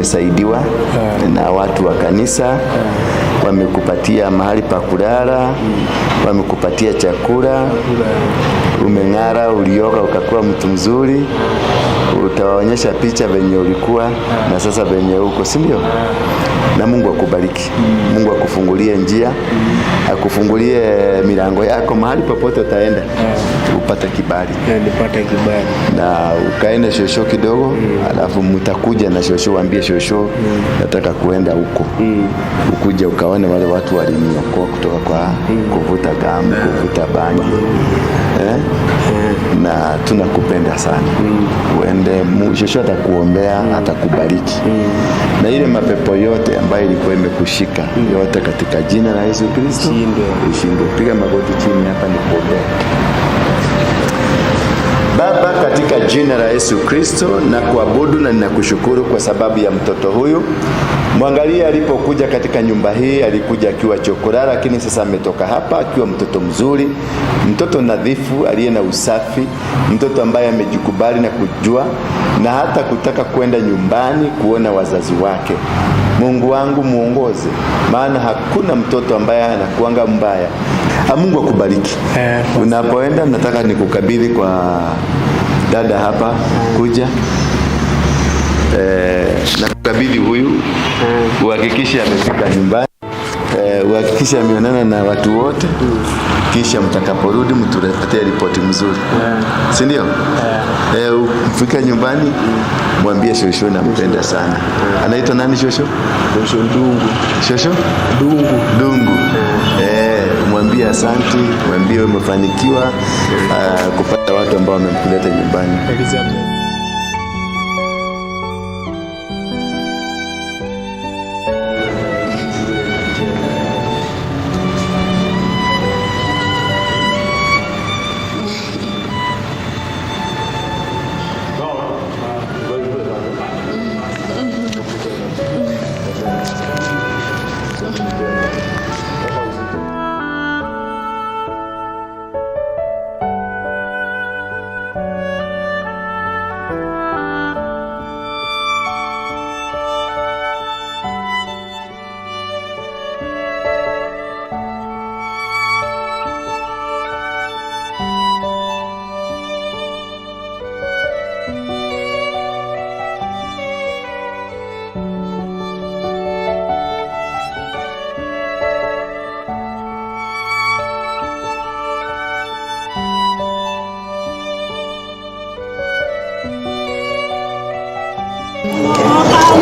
Umesaidiwa na watu wa kanisa, wamekupatia mahali pa kulala, wamekupatia chakula, umeng'ara, ulioga ukakuwa mtu mzuri. Utawaonyesha picha venye ulikuwa na sasa venye uko, si ndio? Na Mungu akubariki. Mungu akufungulie njia, akufungulie milango yako mahali popote utaenda, upate kibali. Nipate kibali. Na ukaende shosho kidogo, alafu mtakuja na shosho, waambie shosho, nataka kuenda huko. Ukuja ukaone wale watu waliniokoa kutoka kwa kuvuta gamu, kuvuta bangi, eh? Na tunakupenda sana. Uende, shosho atakuombea, atakubariki. Na ile mapepo yote ambayo ilikuwa imekushika yote, katika jina la Yesu Kristo Ishindwe. Ishindwe. Piga magoti chini hapa nikuombee. Baba, katika jina la Yesu Kristo nakuabudu na ninakushukuru kwa sababu ya mtoto huyu. Mwangalie alipokuja katika nyumba hii, alikuja akiwa chokora, lakini sasa ametoka hapa akiwa mtoto mzuri, mtoto nadhifu, aliye na usafi, mtoto ambaye amejikubali na kujua na hata kutaka kwenda nyumbani kuona wazazi wake. Mungu wangu muongoze, maana hakuna mtoto ambaye anakuanga mbaya. Mungu akubariki. Unapoenda nataka nikukabidhi kwa dada hapa kuja. Nakukabidhi huyu, uhakikishe amefika nyumbani, uhakikishe ameonana na watu wote, kisha mtakaporudi mtuletea ripoti mzuri, si ndio? Ukifika nyumbani mwambie shosho nampenda sana. Anaitwa nani shosho? Shosho Dungu. Shosho Dungu. Dungu. Mwambie asante, mwambie umefanikiwa kupata watu ambao wamemkuleta nyumbani. Elizabeth.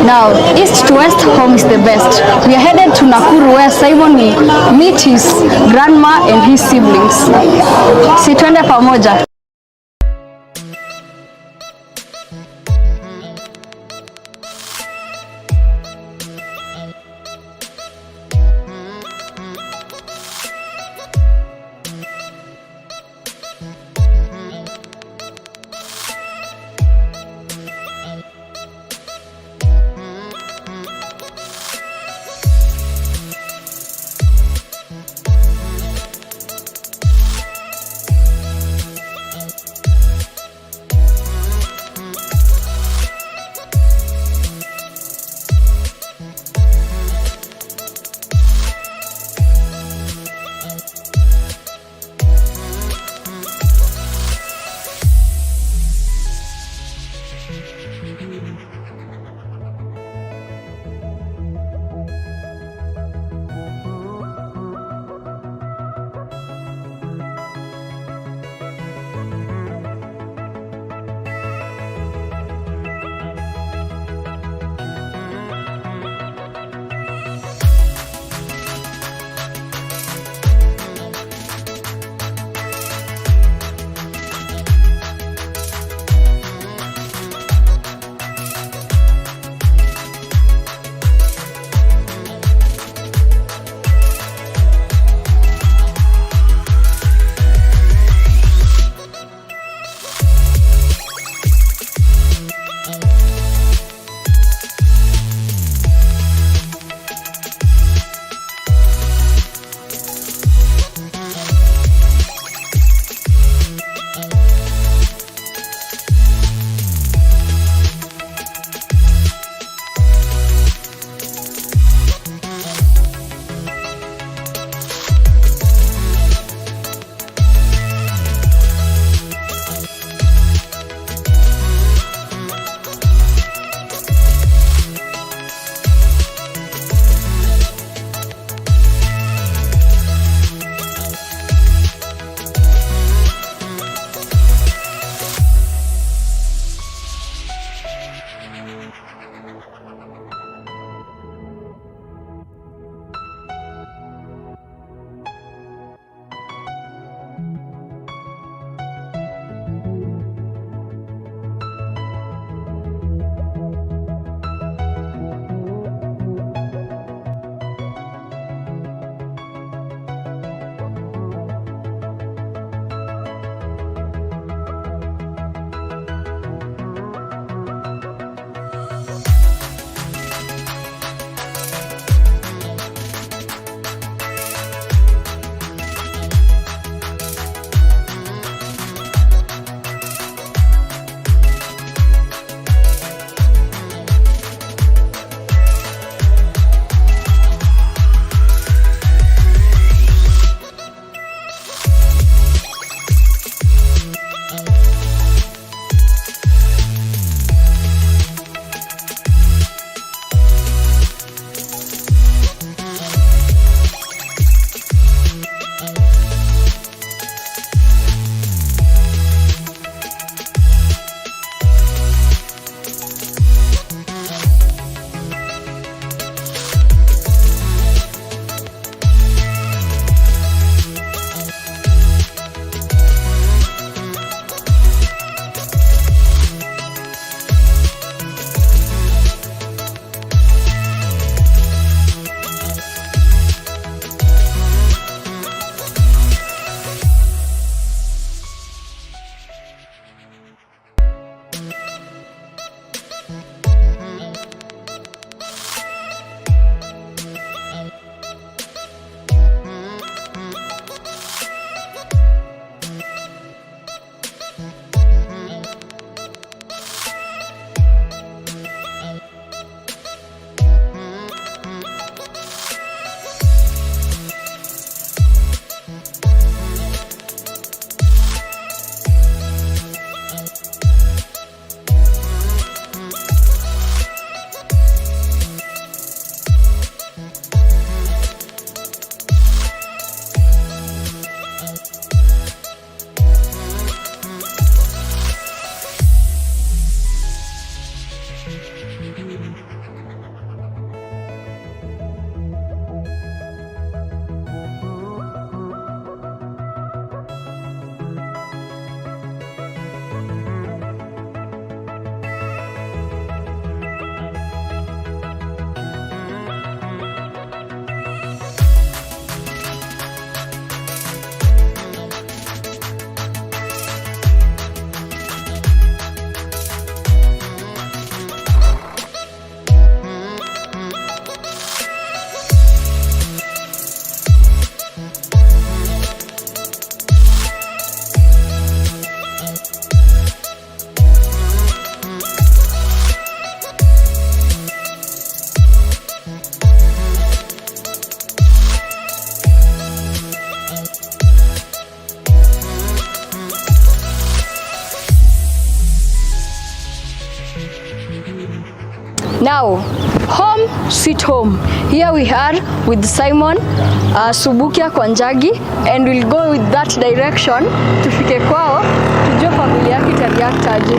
Now, east to west, home is the best. We are headed to Nakuru, where Simon will meet his grandma and his siblings. Si twende pamoja. Now, home sweet home. Here we are with Simon Subukia Kwanjagi, and we'll go with that direction tufike kwao tujue familia yake itareact aje.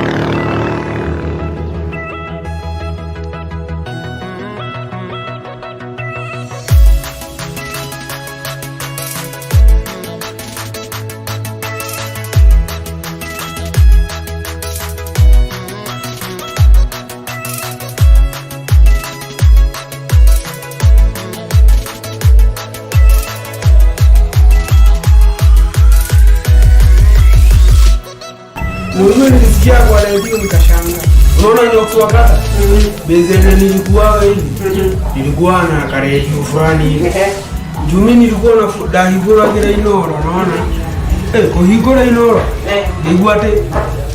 Mwenyewe nilisikia kwa redio nikashangaa. Unaona nyoksi wakata? Bezene nilikuwa hivi. Nilikuwa na karedio fulani hivi. Juu mimi nilikuwa na ndahingũra kĩra Inoro, unaona? Eh, kũhingũra Inoro. Nĩguo atĩ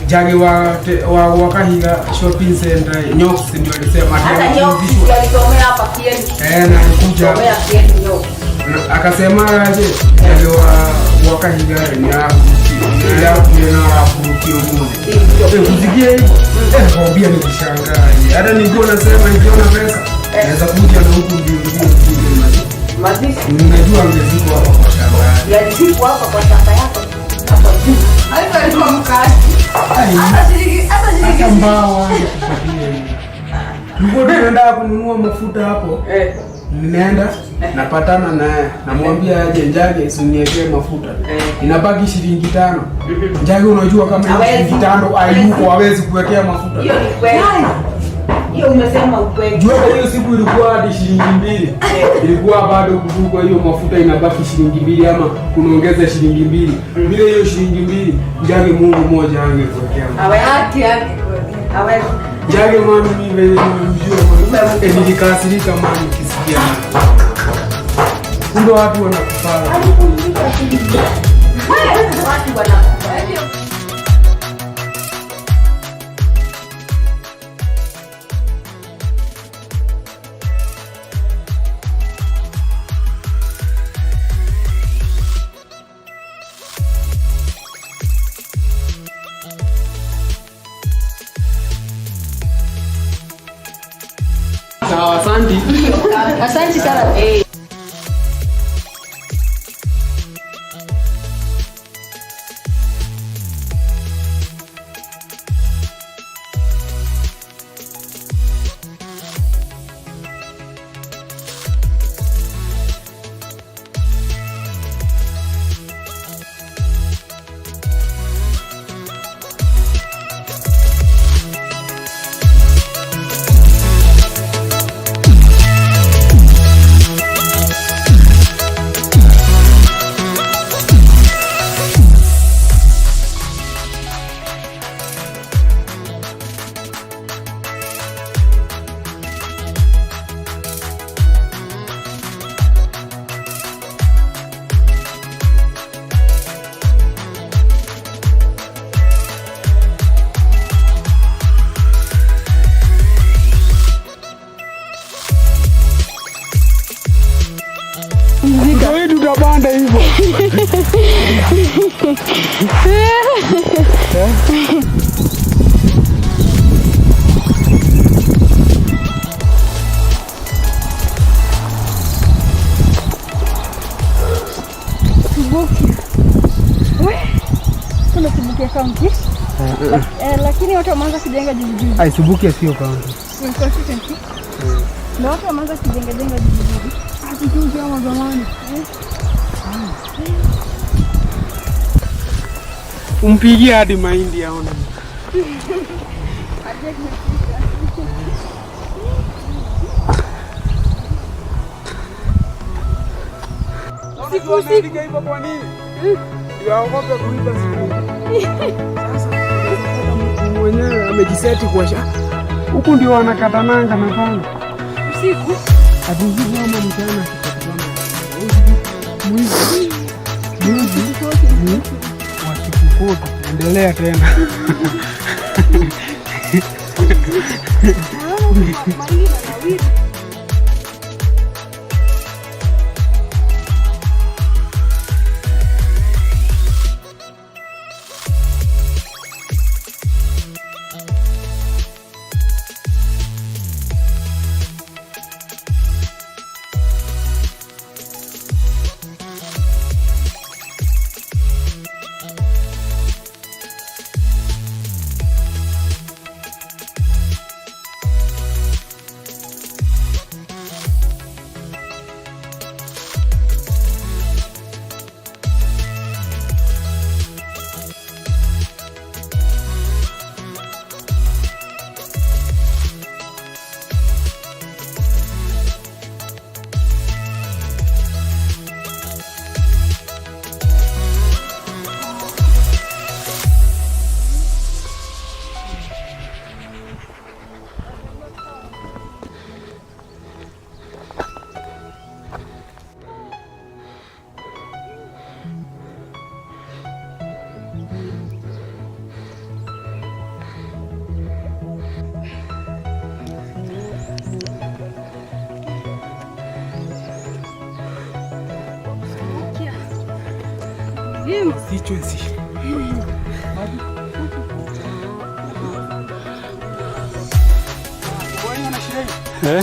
Njagi wa wa Kahiga shopping center Nyox ndio alisema ati Hata Nyox amepumzishwa. alisomea hapa Kieni. Eh, na alikuja Alisomea Kieni Nyox. Na akasema aje Njagi wa Kahiga ni arakuire na arakurukio mũno. Eh, kusikia hivyo eh, nakwambia nikishangaa. Hata nilikuwa nasema nikiona pesa naweza kuja na huku mbio mbio kuja maji. Mazishi. Ninajua angezikwa hapa kwa shamba yake. Yalizikwa hapa kwa shamba yako. Hapo juu. Hata alikuwa mkaaji. Ai, Hata shilingi hata shilingi hata mbao angekupatia hiyo. Tulikuwa tunaenda kununua mafuta hapo. Eh. Ninaenda napatana naye, namwambia aje Njage usiniwekee mafuta. Eh. Inabaki shilingi 5. Njage unajua kama hiyo Hawezi. shilingi 5 hayuko, hawezi kuwekea mafuta. Hiyo ni kweli. Hiyo umesema ukweli. Jua kwa hiyo siku ilikuwa hadi shilingi 2. Ilikuwa bado kuvuka hiyo mafuta inabaki shilingi 2 ama kunaongeza shilingi 2. Bila hiyo shilingi 2, Njage Mungu mmoja angekuwekea mafuta. Hawezi. Haki yake. Hawezi. Njage mami, mimi venye nimemjua mami. Eh, nilikasirika mami kisikia. Kumbe watu wanakufara. Watu wanakufa. Sawa, asante. Asante sana. Ndio hii tutapanda hivyo. Subukia. We, kuna Subukia County. Lakini watu wameanza kujenga juzi juzi. Ai, Subukia sio kaunti. Ni constituency. Na watu wameanza kujenga jenga juzi juzi. Juzi ama zamani. Umpigie hadi mahindi aone. Siku usiku hivyo kwa nini? Ndio aogope kuiba siku. Sasa mtu mwenyewe amejiseti kwa sha. Huku ndio wanakatananga na panga. Usiku. Ati usiku ama mchana akipatikana. Mwizi. Mwizi. Wakikukuta endelea tena. Mahindi na nawiri. Constituency. Eh?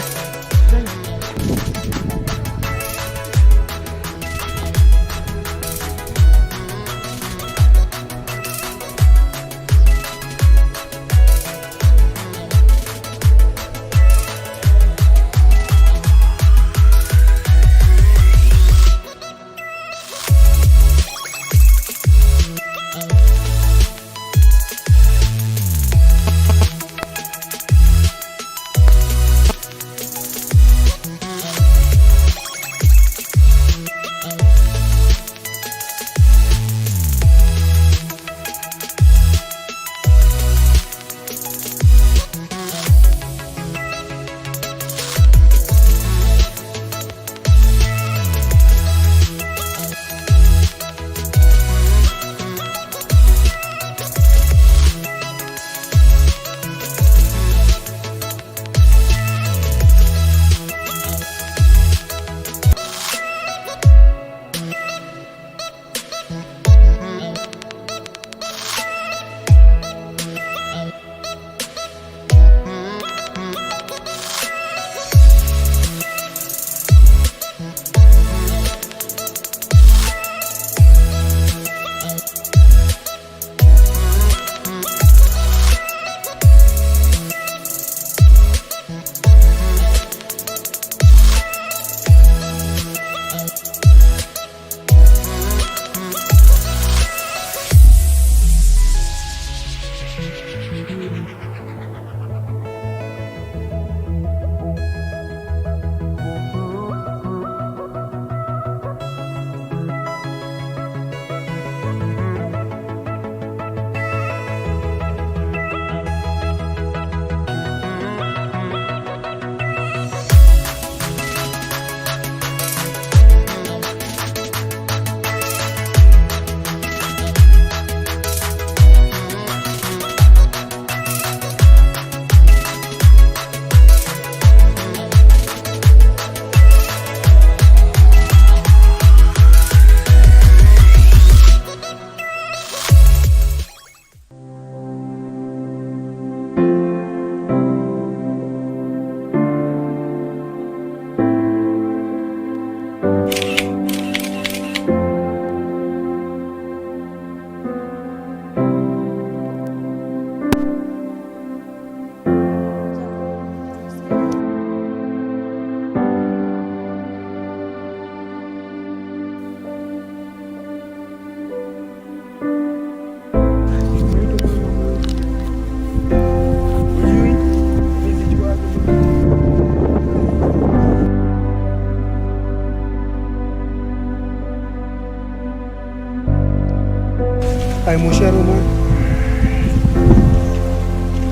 Ai Mucheru man.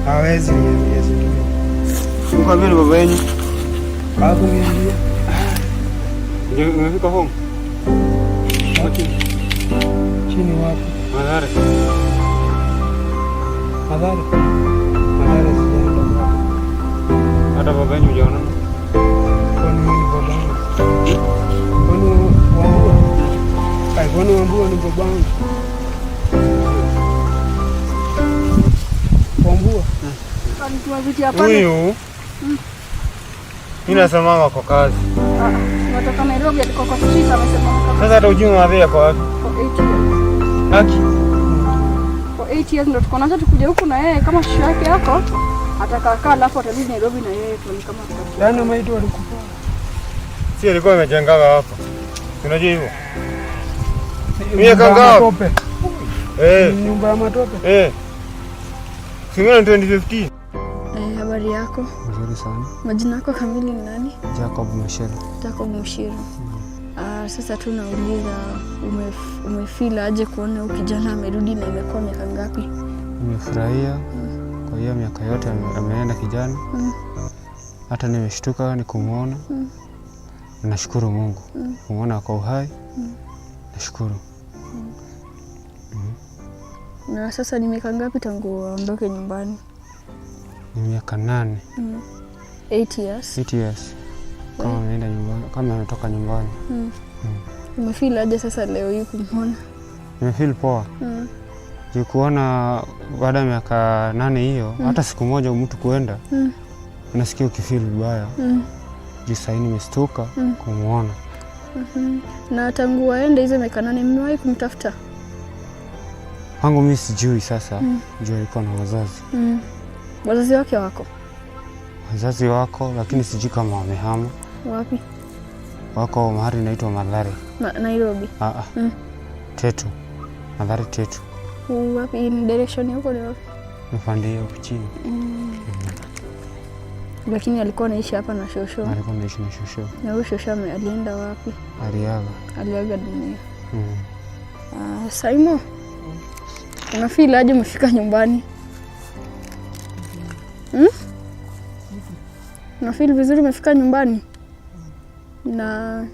Hawezi niambia, si ndio? Mkwambia ni baba yenu. Hakuniambia. Ndio umefika home? Wapi? Chini wapi? Mathare. Mathare. Mathare sijaenda bado. Hata baba yenu hujaonana? Kwani wewe ni babangu? Kwani Wambua? Ai, kwani Wambua ni babangu? Wambua? Huyu mimi nasemanga kwa kazi. Watoka Nairobi, alikuwa kwa street, amesema Sasa hata ujui Mathare kwa wapi? For 8 years. Haki. For 8 years ndo tuko nacho tukuja huku na yeye kama shosho yake yako atakaa kaa, alafu atarudi Nairobi na yeye tuone kama tutakuwa. Yaani maiti walikufa. Si alikuwa amejengaga hapa. Unajua hivyo? Nyumba Miaka ya ngapi? matope. Eh. Nyumba ya matope. Eh. Singana 2015. Eh, habari yako? Mzuri sana. Majina yako kamili ni nani? Jacob Mushiru. Jacob Mushiru. Sasa tu nauliza umefeel aje kuona huyu kijana amerudi na imekuwa miaka ngapi? Nimefurahia kwa hiyo miaka yote ameenda kijana. Hata nimeshtuka ni kumwona. Nashukuru Mungu kumwona kwa uhai. Nashukuru. Na sasa ni miaka ngapi tangu aondoke nyumbani? Ni miaka 8. 8 years. 8 years kama ameenda nyumbani, kama ametoka nyumbani. Umefeel aje sasa leo hii kumwona? Nimefeel poa. Juu kuona baada ya miaka 8 hiyo hata siku moja mtu kuenda unasikia ukifeel vibaya. Juu sahii nimestuka kumuona. Na tangu waende hizo miaka 8 mmewahi kumtafuta? Kwangu mimi sijui sasa, juu alikuwa na wazazi. Wazazi wake wako Wazazi wako, lakini sijui kama wamehama. wapi? Wako mahali inaitwa Mathare. Nairobi. Ah. Tetu. Mathare Tetu. Wapi? In direction huko ni wapi? Ni pande hiyo huko chini. Lakini alikuwa anaishi hapa na shosho. Alikuwa anaishi na shosho. Na huyo shosho alienda wapi? Aliaga. Aliaga dunia. Saimo, unafeel aje umefika nyumbani? Unafeel vizuri umefika nyumbani? Na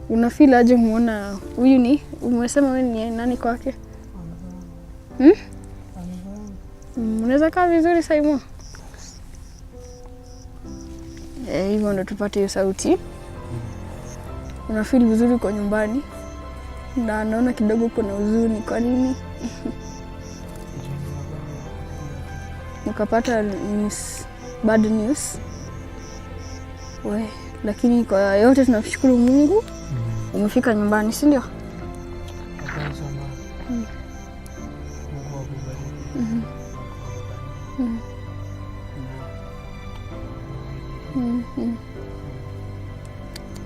unafeel aje muona huyu ni, umesema wewe ni nani kwake? Unaweza kaa vizuri Saimo? Hivyo ndo tupate hiyo sauti. Unafeel vizuri kwa nyumbani? Na naona kidogo kuna huzuni, kwa nini? Ukapata news, bad news. We, lakini kwa yote tunamshukuru Mungu. Umefika nyumbani, si ndio? Asante sana. Mungu akubariki.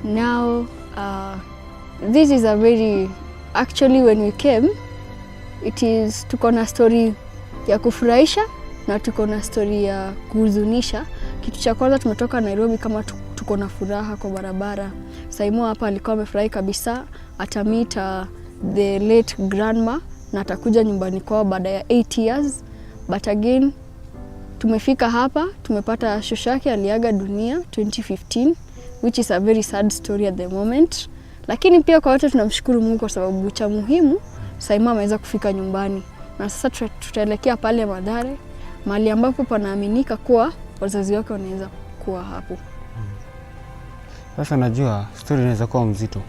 Now, this is a very, actually when we came, it is tuko na story ya kufurahisha na tuko na story ya kuhuzunisha. Kitu cha kwanza tumetoka Nairobi kama tuko na furaha kwa barabara. Saimo hapa alikuwa amefurahi kabisa, atameet the late grandma na atakuja nyumbani kwao baada ya 8 years. But again tumefika hapa tumepata shoshake aliaga dunia 2015, which is a very sad story at the moment. Lakini pia kwa wote tunamshukuru Mungu kwa sababu cha muhimu Saimo ameweza kufika nyumbani. Na sasa tutaelekea pale Mathare, mahali ambapo panaaminika kuwa wazazi wake wanaweza kuwa hapo. Sasa najua story inaweza kuwa mzito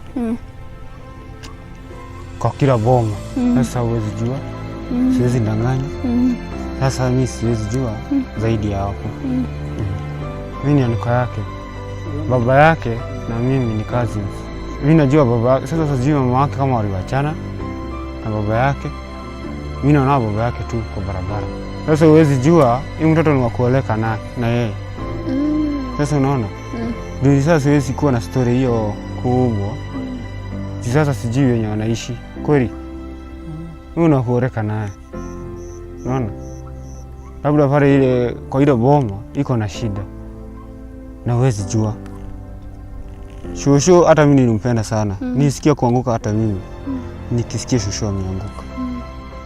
kwa kila boma. Sasa huwezi jua, siwezi danganya. Sasa mimi siwezi jua zaidi ya hapo. Mimi ni anko yake, baba yake na mimi ni cousins. Mimi najua baba, sasa sijui mama wake kama waliwachana na baba yake. Mimi naona baba yake tu kwa barabara. Sasa huwezi jua huyu mtoto ni wa kuoleka na yeye. Sasa unaona? Ndio sasa siwezi kuwa na story hiyo kubwa. Sasa sijui wenye wanaishi. Kweli? Wewe unakuoleka naye. Unaona? Labda pale ile kwa ile boma iko na shida. Na huwezi jua. Shosho hata mimi nilimpenda sana. Nisikia kuanguka hata mimi. Nikisikia shosho ameanguka.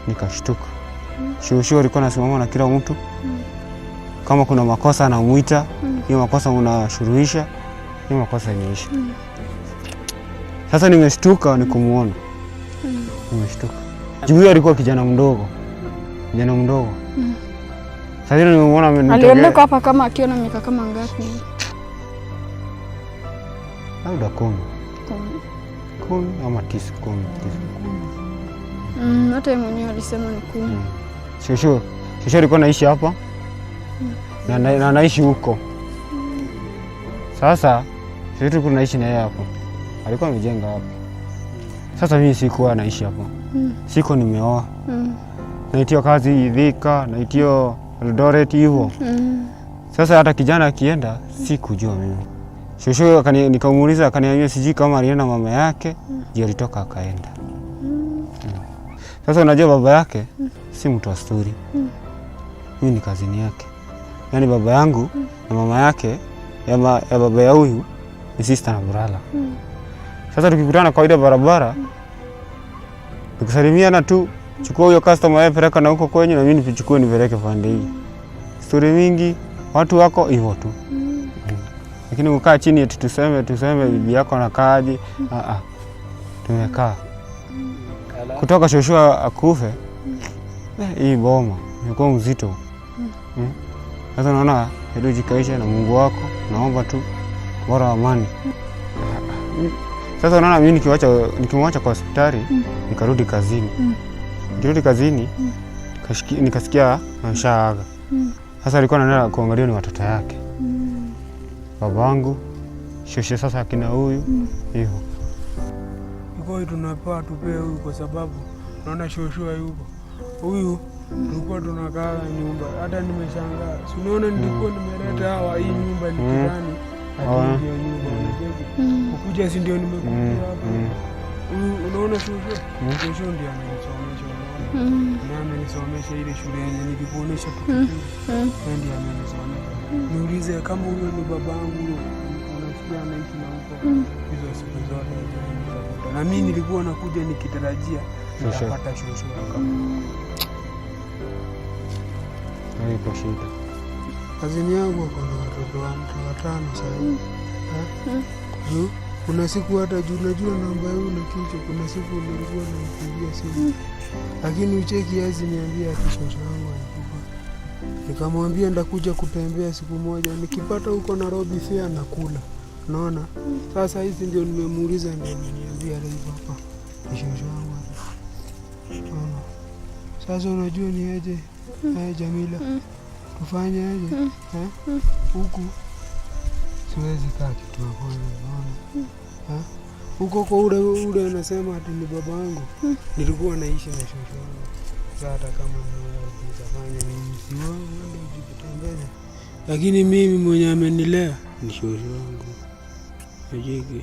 Nikashtuka. Shosho alikuwa anasimama na kila mtu. Kama kuna makosa anamuita, hiyo makosa unasuluhisha, hiyo makosa inaisha. Sasa nimeshtuka nikumuona. Nimeshtuka. Juu huyo alikuwa kijana mdogo. Kijana mdogo. Sasa nimemuona amenitokea. Aliondoka hapa kama akiwa na miaka kama ngapi? Labda 10. 10. 10 ama 9, 10, 9. Hata yeye mwenyewe alisema ni 10. Shosho, shosho alikuwa anaishi hapa. Na anaishi huko. Sasa sisi tulikuwa tunaishi na yeye hapo. Alikuwa amejenga hapo. Sasa mimi sikuwa naishi hapo. Siko nimeoa. Naitio kazi Thika, naitio Eldoret hivyo. Sasa hata kijana akienda sikujua mimi. Shosho nikamuuliza akaniambia sijui kama alienda mama yake, ndio alitoka akaenda. Sasa unajua baba yake si mtu wa story. Huyu ni kazini yake. Yaani baba yangu na mama yake ya baba ya huyu ni sister na brother. Sasa tukikutana kawaida barabara, tukisalimiana tu, chukua huyo customer yeye peleka na huko kwenyu na mimi nichukue nipeleke pande hii. Story mingi, watu wako hivyo tu. Lakini ukaa chini eti tuseme bibi yako anakaaje? Tumekaa. Kutoka shosho akufe, hii boma imekuwa mzito. Sasa naona hebu jikaisha na Mungu wako, naomba tu bora amani. Sasa unaona mimi nikimwacha kwa hospitali nikarudi kazini. Nikirudi kazini nikasikia ameshaaga. Sasa alikuwa anaenda kuangalia ni watoto yake. Babangu, shosho sasa akina huyu hivyo. Iko tunapaa tupee huyu kwa sababu naona shosho yuko. Huyu tulikuwa tunakaa nyumba, hata nimeshangaa. Si unaona nilikuwa nimeleta hawa hii nyumba ni jirani. Ati ndio nyumba unacheki. Kukuja si ndio nimekuja hapa. Huyu unaona shosho? Shosho ndio amenisomesha unaona. Na amenisomesha ile shule yenye nilikuonesha tukio. Yeye ndiye amenisomesha. Niulize kama huyo ni babangu huyo unasikia anaishi na huko hizo siku zote hajawahi. Na mimi nilikuwa nakuja nikitarajia nitapata shosho kama Iko shida. Kazini yangu ako na watoto watano sasa hivi. Juu kuna siku hata juu najua namba yangu na kichwa, kuna siku nilikuwa nampigia simu. Lakini ucheki hazi niambia ati shosho yangu alikufa. Nikamwambia ndakuja kutembea siku moja, nikipata huko Nairobi fare nakula. Unaona? Sasa hizi ndio nimemuuliza, ndio ameniambia leo hapa ni shosho yangu. Unaona? Sasa unajua ni aje? Jamila. Tufanye aje? Huku siwezi kaa kitu ya kwanza, unaona? Huko kwa ule anasema ati ni baba yangu. Nilikuwa naishi na shosho yangu. Sasa hata kama nitafanya nini, si wewe uende ujitembeze. Lakini mimi mwenye amenilea ni shosho yangu. Najiki.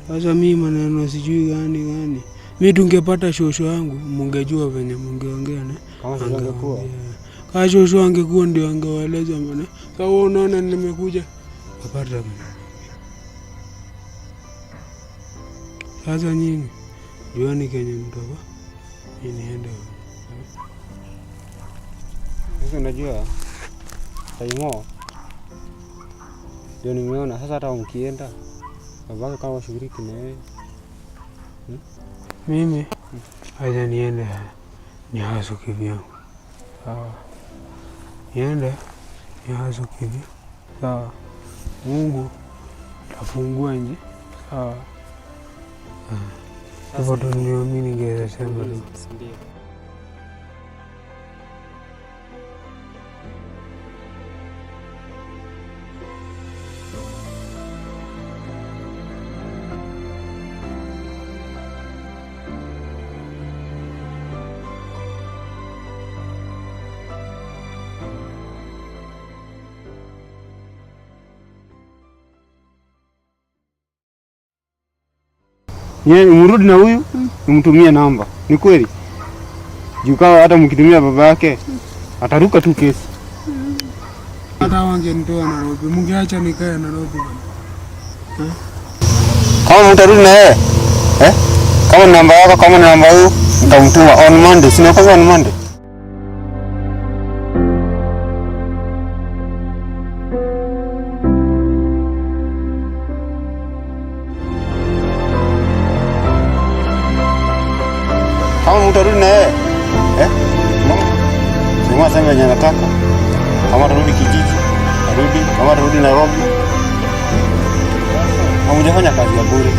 Sasa mimi maneno sijui gani gani. Mimi tungepata shosho yangu, mungejua venye mungeongea na. Kama shosho angekuwa. Kama shosho angekuwa ndio angewaeleza maana. Sasa wewe unaona nimekuja napata. Sasa nyinyi juani kenye mtoka mimi niende. Sasa unajua Saimo ndio nimeona sasa, hata mkienda babake kama shughuliki na yeye. Mimi acha niende nihasu kivyangu. Sawa. Niende nihasu kivyangu. Sawa. Mungu atafungua njia. Sawa. Hivyo tu ndio mimi ningeweza sema tu. Ndio. Mrudi na huyu nimtumie namba. Ni kweli? Juu kama hata mkitumia baba yake ataruka tu kesi. Hata wangenitoa Nairobi, mungeacha nikae Nairobi bwana. Kama mtarudi na yeye, Kama ni namba yako, kama ni namba huyu, nitamtuma on Monday. Sina kwa on Monday. Kama mtarudi na yeye, Sema sema yenye anataka. Kama atarudi kijiji, arudi. Kama atarudi Nairobi. Hamjafanya kazi ya bure.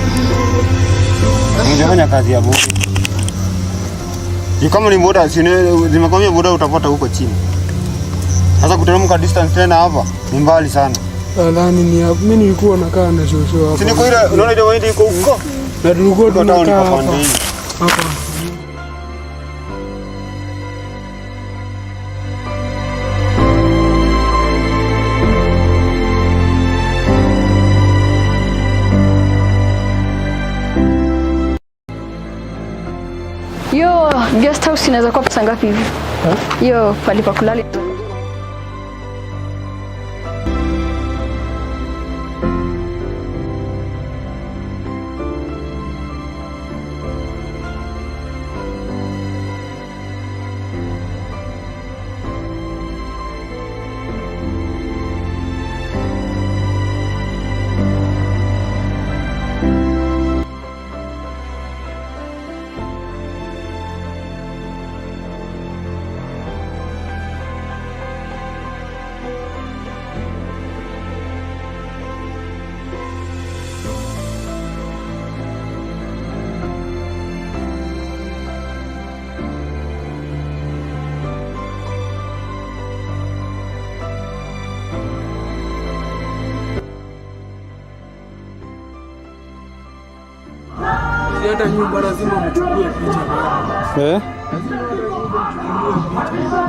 Hamjafanya kazi ya bure. Kama ni boda, zimekwambia boda utapata huko chini. Sasa kuteremka distance tena hapa ni mbali sana. Nadhani ni hapo. Mimi nilikuwa nakaa na shosho hapa. Si niko ile, unaona ile mahindi iko huko? Na tulikuwa tunakaa hapa. Hapa. Hiyo guest house inaweza kuwa pesa ngapi hivi? Hiyo pali pa kulala. Hata nyumba lazima mchukue picha baba. Eh? Lazima hata nyumba mchukulie picha.